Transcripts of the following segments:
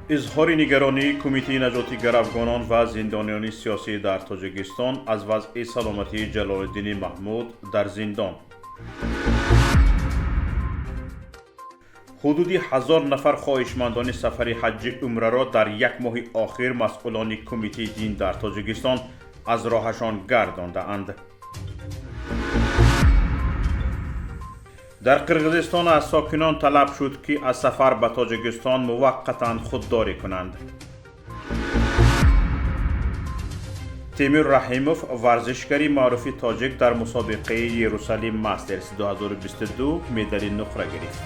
Изҳори нигаронии Кумитаи наҷоти гаравгонон ва зиндониёни сиёсӣ дар Тоҷикистон аз вазъи саломатии Ҷалолиддини Маҳмуд дар зиндон. Ҳудуди 1000 нафар хоҳишмандони сафари ҳаҷҷи умраро дар як моҳи охир масъулони Кумитаи дин дар Тоҷикистон аз роҳашон гардондаанд. Дар Қирғизистон аз сокинон талаб шуд, ки аз сафар ба Тоҷикистон муваққатан худдорӣ кунанд. Темур Раҳимов, варзишгари маъруфи тоҷик, дар мусобиқаи Иерусалим Мастерс 2022 медали нуқра гирифт.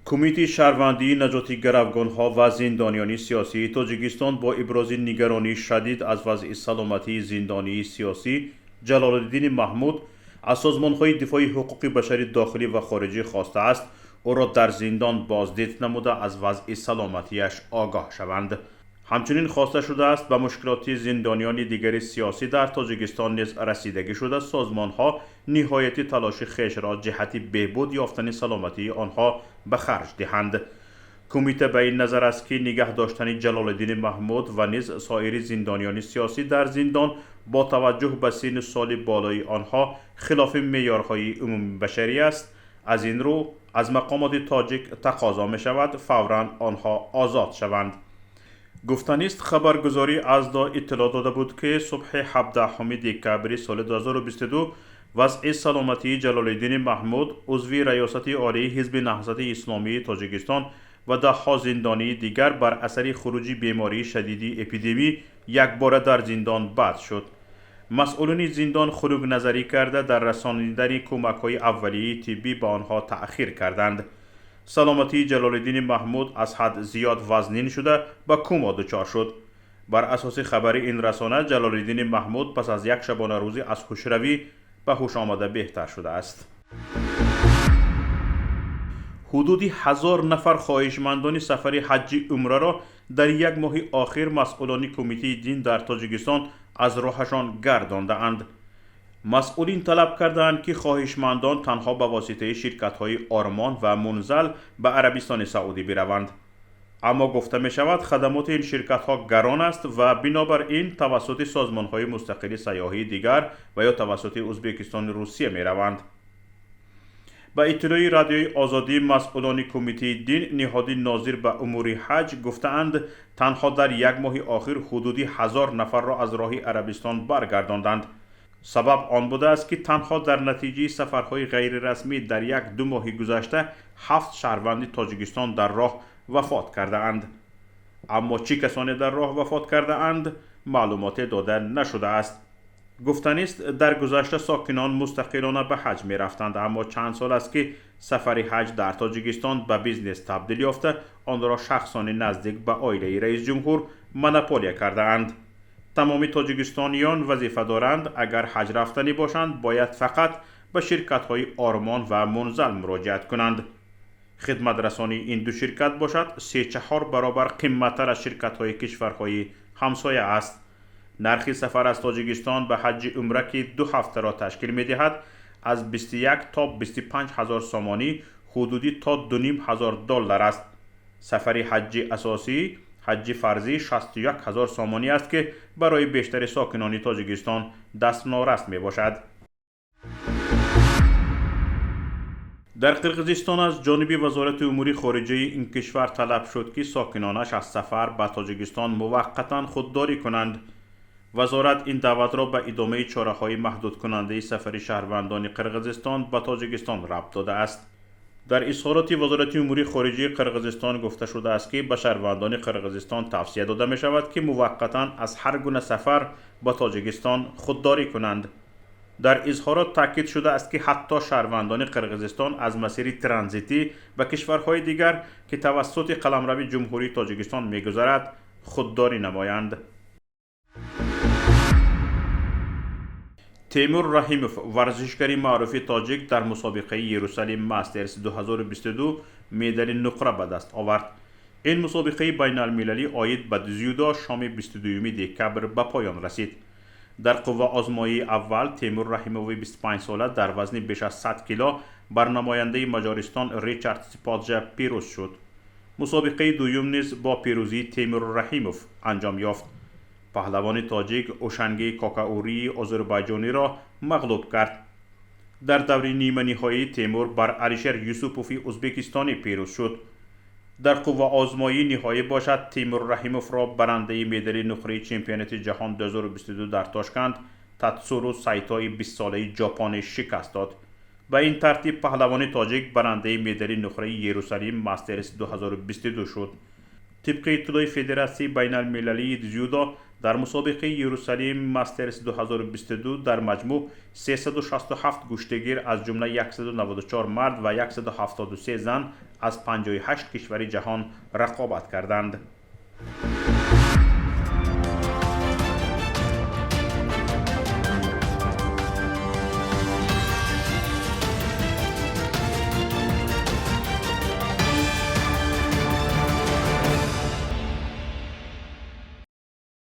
Кумитаи шаҳрвандии наҷоти гаравгонҳо ва зиндониёни сиёсии Тоҷикистон бо ибрози нигаронии шадид аз вазъи саломатии зиндонии сиёсӣ Ҷалолиддини Маҳмуд аз созмонҳои дифои ҳуқуқи башари дохилӣ ва хориҷӣ хостааст, ӯро дар зиндон боздид намуда, аз вазъи саломатиаш огоҳ шаванд. Ҳамчунин хоста шудааст, ба мушкилоти зиндониёни дигари сиёсӣ дар Тоҷикистон низ расидагӣ шуда, созмонҳо ниҳояти талоши хешро ҷиҳати беҳбуд ёфтани саломатии онҳо ба харҷ диҳанд. Кумита ба ин назар аст, ки нигаҳ доштани Ҷалолиддини Маҳмуд ва низ соири зиндониёни сиёсӣ дар зиндон бо таваҷҷӯҳ ба синну соли болои онҳо хилофи меъёрҳои умумибашарӣ аст. Аз ин рӯ аз мақомоти тоҷик тақозо мешавад, фавран онҳо озод шаванд. Гуфтанист, хабаргузорӣ Аздо иттилоъ дода буд, ки субҳи 17 декабри соли 2022 вазъи саломатии Ҷалолиддини Маҳмуд, узви Раёсати Олии Ҳизби Наҳзати Исломии Тоҷикистон, ва даҳҳо зиндонии дигар бар асари хуруҷи бемории шадиди эпидемӣ якбора дар зиндон бад шуд. Масъулони зиндон хунукназарӣ карда, дар расонидани кӯмакҳои аввалияи тиббӣ ба онҳо таъхир карданд. Саломатии Ҷалолиддини Маҳмуд аз ҳад зиёд вазнин шуда, ба кома дучор шуд. Бар асоси хабари ин расона, Ҷалолиддини Маҳмуд пас аз як шабонарӯзӣ аз ҳушравӣ ба ҳуш омада, беҳтар шудааст. Ҳудуди 1000 нафар хоҳишмандони сафари ҳаҷҷи умраро дар як моҳи охир масъулони Кумитаи дин дар Тоҷикистон аз роҳашон гардондаанд. Масъулин талаб кардаанд, ки хоҳишмандон танҳо ба воситаи ширкатҳои Ормон ва Мунзал ба Арабистони Саудӣ бираванд. Аммо гуфта мешавад, хадамоти ин ширкатҳо гарон аст ва бинобар ин тавассути созмонҳои мустақили сайёҳии дигар ва ё тавассути Ӯзбекистону Русия мераванд. Ба иттилои Радиои Озодӣ, масъулони Кумитаи дин, ниҳоди нозир ба умури ҳаҷ, гуфтаанд, танҳо дар як моҳи охир ҳудуди 1000 нафарро аз роҳи Арабистон баргардонданд. Сабаб он будааст, ки танҳо дар натиҷаи сафарҳои ғайрирасмӣ дар 1-ду моҳи гузашта ҳафт шаҳрванди Тоҷикистон дар роҳ вафот кардаанд. Аммо чӣ касоне дар роҳ вафот кардаанд, маълумоте дода нашудааст. Гуфтанист, дар гузашта сокинон мустақилона ба ҳаҷ мерафтанд, аммо чанд сол аст, ки сафари ҳаҷ дар Тоҷикистон ба бизнес табдил ёфта, онро шахсони наздик ба оилаи раисҷумҳур монополия кардаанд. Тамоми тоҷикистониён вазифа доранд, агар ҳаҷ рафтанӣ бошанд, бояд фақат ба ширкатҳои Ормон ва Мунзал муроҷиат кунанд. Хидматрасонии ин ду ширкат бошад, се-чаҳор баробар қимматтар аз ширкатҳои кишварҳои ҳамсоя аст. Нархи сафар аз Тоҷикистон ба ҳаҷҷи умра, ки 2 ҳафтаро ташкил медиҳад, аз 21 то 25 ҳазор сомонӣ, ҳудуди то 2,5 ҳазор доллар аст. Сафари ҳаҷҷи асосӣ, ҳаҷҷи фарзӣ, 61 ҳазор сомонӣ аст, ки барои бештари сокинони Тоҷикистон дастнораст мебошад. Дар Қирғизистон аз ҷониби Вазорати умури хориҷаи ин кишвар талаб шуд, ки сокинонаш аз сафар ба Тоҷикистон муваққатан худдорӣ кунанд. Вазорат ин даъватро ба идомаи чораҳои маҳдудкунандаи сафари шаҳрвандони Қирғизистон ба Тоҷикистон рабт додааст. Дар изҳороти Вазорати умури хориҷии Қирғизистон гуфта шудааст, ки ба шаҳрвандони Қирғизистон тавсия дода мешавад, ки муваққатан аз ҳар гуна сафар ба Тоҷикистон худдорӣ кунанд. Дар изҳорот таъкид шудааст, ки ҳатто шаҳрвандони Қирғизистон аз масири транзитӣ ба кишварҳои дигар, ки тавассути қаламрави Ҷумҳурии Тоҷикистон мегузарад, худдорӣ намоянд. Темур Раҳимов, варзишгари маъруфи тоҷик, дар мусобиқаи Иерусалим Мастерс 2022 медали нуқра ба даст овард. Ин мусобиқаи байналмилалӣ оид ба дзюдо шоми 22 декабр ба поён расид. Дар қувваозмоии аввал Темур Раҳимови 25-сола дар вазни беш аз 100 кило бар намояндаи Маҷористон Ричард Сиподжа пирӯз шуд. Мусобиқаи дуюм низ бо пирӯзии Темур Раҳимов анҷом ёфт. Паҳлавони тоҷик Ушанги Кокаурии озарбойҷониро мағлуб кард. Дар даври ниманиҳоӣ Темур бар Алишер Юсупови ӯзбекистонӣ пирӯз шуд. Дар қувваозмоии ниҳоӣ бошад, Темур Раҳимовро барандаи медали нуқраи чемпионати ҷаҳон 2022 дар Тошканд Татсуру Сайтои 20-солаи ҷопонӣ шикаст дод. Ба ин тартиб паҳлавони тоҷик барандаи медали нуқраи Иерусалим Мастерс 2022 шуд. Тибқи иттилои Федератсияи байналмилалии дзюдо, дар мусобиқаи Иерусалим Мастерс 2022 дар маҷмӯъ 367 гӯштигир, аз ҷумла 194 мард ва 173 зан аз 58 кишвари ҷаҳон рақобат карданд.